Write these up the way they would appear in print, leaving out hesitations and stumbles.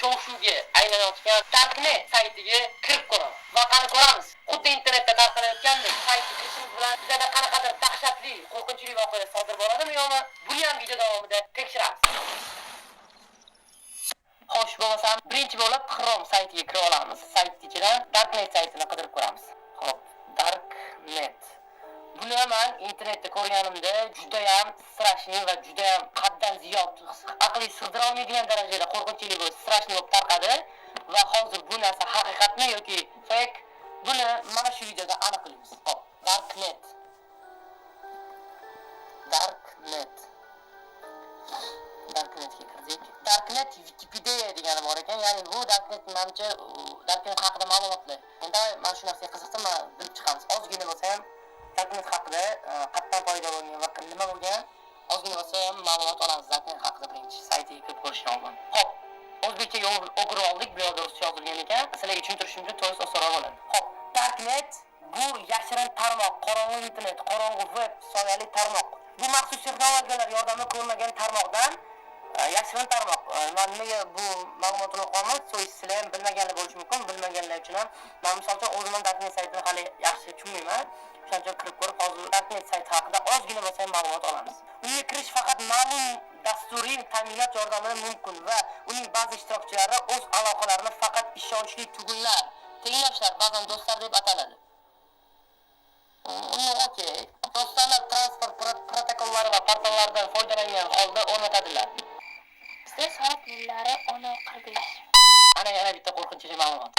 Shov-shuvga aylanayotgan Darknet saytiga kirib ko'ramiz. Va qani ko'ramiz. Xuddi internetda tarqalayotgandek saytga kirishimiz bilan bizada qanaqadir dahshatli, qo'rqinchli voqea sodir bo'ladimi yo'qmi? Buni ham video davomida tekshiramiz. Xo'sh, bo'lmasam birinchi bo'lib Chrome saytiga kirib olamiz. Sayt ichidan Darknet saytini qidirib ko'ramiz. Xo'p, Darknet. Buni men internetda ko'rganimda juda ham strashli va juda ham haddan ziyod aqliy sig'dira olmaydigan darajada qo'rqinchli bo'lib strashli bo'lib tarqadi va hozir bu narsa haqiqatmi yoki fake, buni mana shu videoda aniqlaymiz. Xo'p, Darknet. Darknet. Darknetga kirdik. Darknet Wikipedia degani bor ekan, ya'ni bu Darknet menimcha Darknet haqida ma'lumotlar. Endi men shu narsaga qiziqdim, men bilib chiqamiz. Ozgina bo'lsa ham Darknet haqida qayerdan paydo bo'lgan va nima bo'lgan, ozgina bo'lsa ham ma'lumot olamiz Darknet haqida birinchi saytiga kirib ko'rishdan oldin. Xo'p, o'zbekchaga o'girib oldik, bu yerda ruscha yozilgan ekan. Sizlarga tushuntirishim uchun to'g'risi osonroq bo'ladi. Xo'p, Darknet bu yashirin tarmoq, qorong'u internet, qorong'u web, soyali tarmoq. Bu maxsus texnologiyalar yordamida ko'rinmagan tarmoqdan yashirin tarmoq. Men nimaga bu ma'lumotni o'qiyapman? So'z sizlar ham bilmaganlar bo'lishi mumkin, bilmaganlar uchun ham men misol uchun o'zim ham Darknet saytini hali yaxshi tushunmayman. O'shaning uchun kirib ko'rib, hozir Darknet sayti haqida ozgina bo'lsa ham ma'lumot olamiz. Unga kirish faqat ma'lum dasturiy ta'minot yordamida mumkin va uning ba'zi ishtirokchilari o'z aloqalarini faqat ishonchli tugunlar, tengdoshlar, ba'zan do'stlar deb ataladi. Okey. Do'stlar transport protokollari va portallaridan foydalangan holda o'rnatadilar. Bizda soat millari 10:45. Ana yana bitta qo'rqinchli ma'lumot.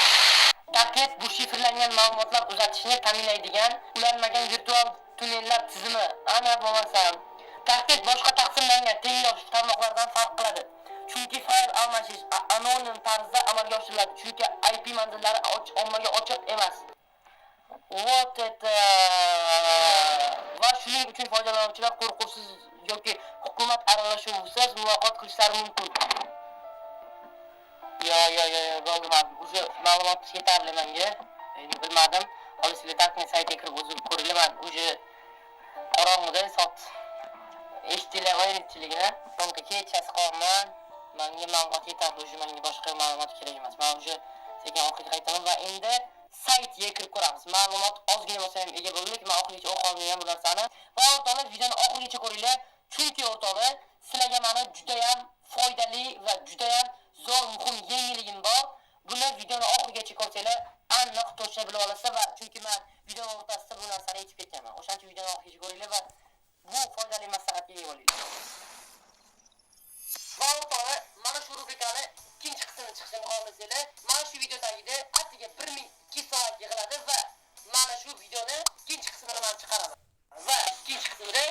Darknet bu shifrlangan ma'lumotlar uzatishni ta'minlaydigan ulanmagan virtual tunnellar tizimi. Ana bo'lmasam, Darknet boshqa taqsimlangan tengdosh tarmoqlardan farq qiladi. Chunki fayl almashish anonim tarzda amalga oshiriladi. Chunki IP manzillari ommaga ochiq emas. Вот это. Va shuning uchun foydalanuvchilar qo'rquvsiz yoki hukumat aralashuvisiz muloqot qilishlari mumkin. Yo, yo, yo, yo, bo'ldi, man уже ma'lumot yetarli menga. Endi bilmadim. Hozir sizlar Darknet saytiga kirib o'zim ko'ringlar, man уже qorong'ida soat eshitdinglar o'yinchiligini. So'nggi kechasi qolman. Menga ma'lumot yetarli, уже menga boshqa ma'lumot kerak emas. Men уже sekin orqaga qaytaman va endi saytga kirib ko'ramiz. Ma'lumot ozgina bo'lsa ham ega bo'ldik. Men oxirigacha o'qiy olmayman bu narsani. Va o'rtoqlar, videoni oxirigacha ko'ringlar, chunki o'rtoqlar, sizlarga meni juda ham foydali va juda ham zo'r muhim yangiligim bor. Buni videoni oxirigacha ko'rsanglar, aniq to'g'ri bilib olasizlar va chunki men videoni o'rtasida bu narsani aytib ketganman. O'shaning uchun videoni oxirigacha ko'ringlar va bu foydali maslahatga ega bo'linglar. Va o'rtoqlar, mana shu rubrikani ikkinchi qismini chiqishini xohlasanglar, mana shu video tagida atigi 1200 like yig'iladi va mana shu videoni ikkinchi qismini men chiqaraman. Va ikkinchi qismida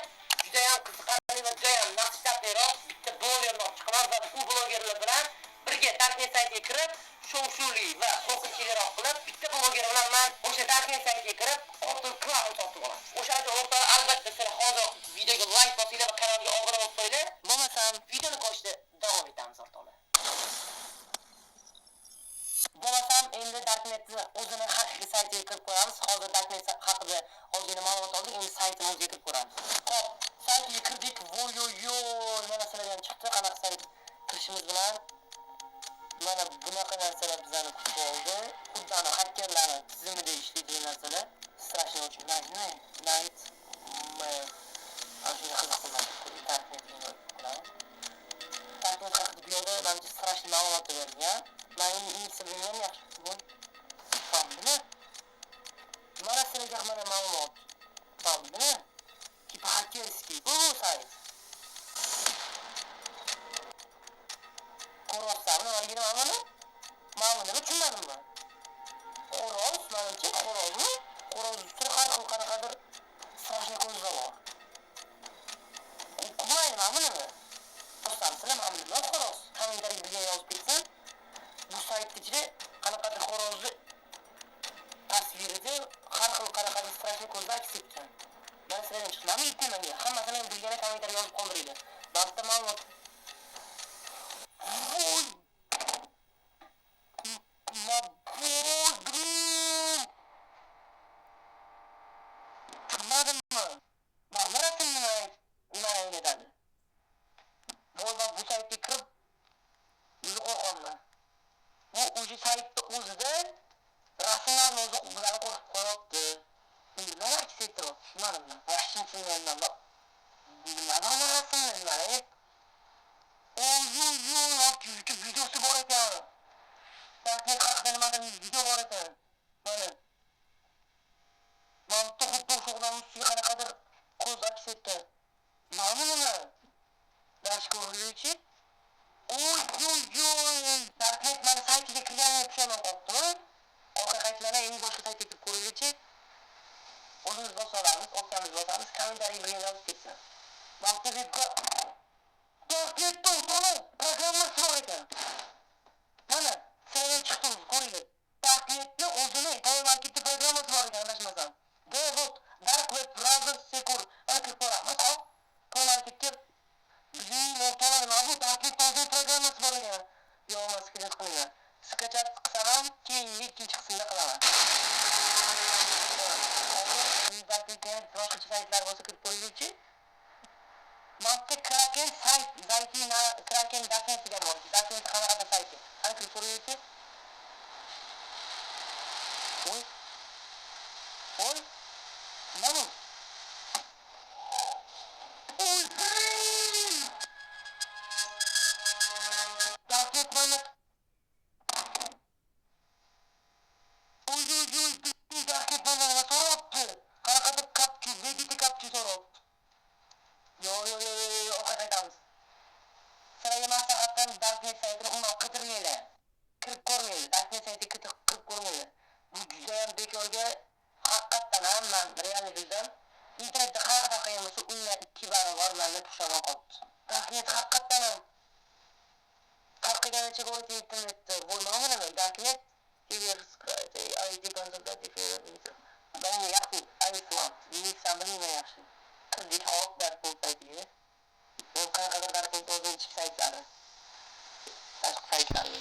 juda ham qiziqarli va juda ham masshtabliroq bitta blogerni olib chiqaman va u blogerlar bilan birga Darknet saytiga kirib, shov-shuvli va qo'rqinchliroq qilib, bitta bloger bilan men o'sha Darknet saytiga kirib, qotil clown sotib olaman. O'shaning uchun o'rtoqlar, albatta sizlar hozir videoga like bosinglar va kanalga obuna bo'lib qo'yinglar. Bo'lmasam, videoni ko'rishda davom etamiz o'rtoqlar. Bo'lmasam, endi Darknetni o'zini haqiqiy saytiga kirib ko'ramiz. Hozir Darknet haqida ozgina ma'lumot oldik, endi saytini o'ziga kirib ko'ramiz. Xo'p, saytiga kirdik. Voy-yoy-yoy, mana sizlarga ham chiqdi qanaqa sayt kirishimiz bilan. Mana bunaqa narsalar bizani kutib oldi. Xuddi ana xakerlarni tizimida ishlaydigan narsalar. Страшный очень. Nightmare. Ana shunga qiziqdim man. Darknet ko'ramiz. Darknet haqida bu yerda manimcha страшный ma'lumot berilgan. Men endi ingliz bilmayman yaxshi. Bu nima? Mana sizlarga mana ma'lumot. Nima? Типа хакерский. Bu sayt. Xo'rozmi? Nimaligini mana buni? Mana bu nima tushunmadim man. Xo'roz, manimcha xo'rozmi? Xo'roz ustida har xil qanaqadir страшный ko'zlar bor. Quvlaydi mana bu nima? Do'stlar, mana bu nima xo'roz? Kommentariyga bilgan yozib ketsin. Bu saytni ichida qanaqadir xo'rozni tasvirida har xil qanaqadir страшный ko'zlar aks etgan. Mana sizlardan chiqdi. Mana yetdi menga. Hammasini bilgani kommentariy yozib qoldiringlar. Mana bitta ma'lumot. Voy! Ma voy, blin! Tushunmadimmi? Mana rasm nima nimani anglatadi? Voy, man bu saytga kirib, o'zi qo'rqyapman. Rasmni nima rasmni nima? Oy, YouTube videosi bor ekan. Darknet haqida nimadir video bor ekan. Mana. Mana bitta xuddi o'sha odamning ustiga qanaqadir ko'z aks etgan. Mana nima? Dash ko'ruvchi. Oy, oy, oy. Darknet mana saytiga kirganimga pushaymon qolibdi. Orqa qaytlardan endi boshqa saytga kirib ko'raylikchi. O'zimiz bosa olamiz, opsiyamiz bosamiz, kommentariy bilan yozib ketsin. Mana bu Darknetda o'tani programmasi bor ekan. Mana, saytdan chiqdi o'zi, ko'ringlar. Darknetni o'zini Play Marketda programmasi bor ekan, adashmasam. Вот, Dark Web Browser Secure. Mana kirib ko'ramiz, hop. Play Marketga bizning o'rtoqlar nima bu Darknetda o'zini programmasi bor ekan. Yo'q, man скачать qilmayman. Скачать qilsam ham keyingi ikkinchi qismda qilaman. Hozir Darknetda boshqacha saytlar bo'lsa kirib ko'raylikchi. Mana Kraken sayt, зайти на Kraken Darknet degan bor. Darknet qanaqadir sayti. Qani kirib ko'raylikchi. Oy. Oy. Nima bu? Oy. Darknet mana. Oy, oy, oy. Darknet mana nima so'rabdi? Qanaqadir kapchi, VDT kapchi so'rabdi. Yo, yo, yo, yo, yo, orqa qaytamiz. Sizlarga maslahatdan Darknet saytini umuman qidirmanglar. Kirib ko'rmanglar. Darknet saytiga kirib ko'rmanglar. Bu juda ham bekorga, haqiqatdan ham men realni bildim. Internetda qanaqa tarqagan bo'lsa, undan 2 barobar menda pushaymon qolibdi. Darknet haqiqatdan ham tarqaganicha ko'rib internetda bo'lmag'mi nima? Darknet ID konsultativ. Ben yaxshi, iPhone, Linux bilmayman yaxshi. Kirdik hop Darknet saytiga. Bu qanaqadir Darknet o'zini ichki saytlari. Tashqi saytlari.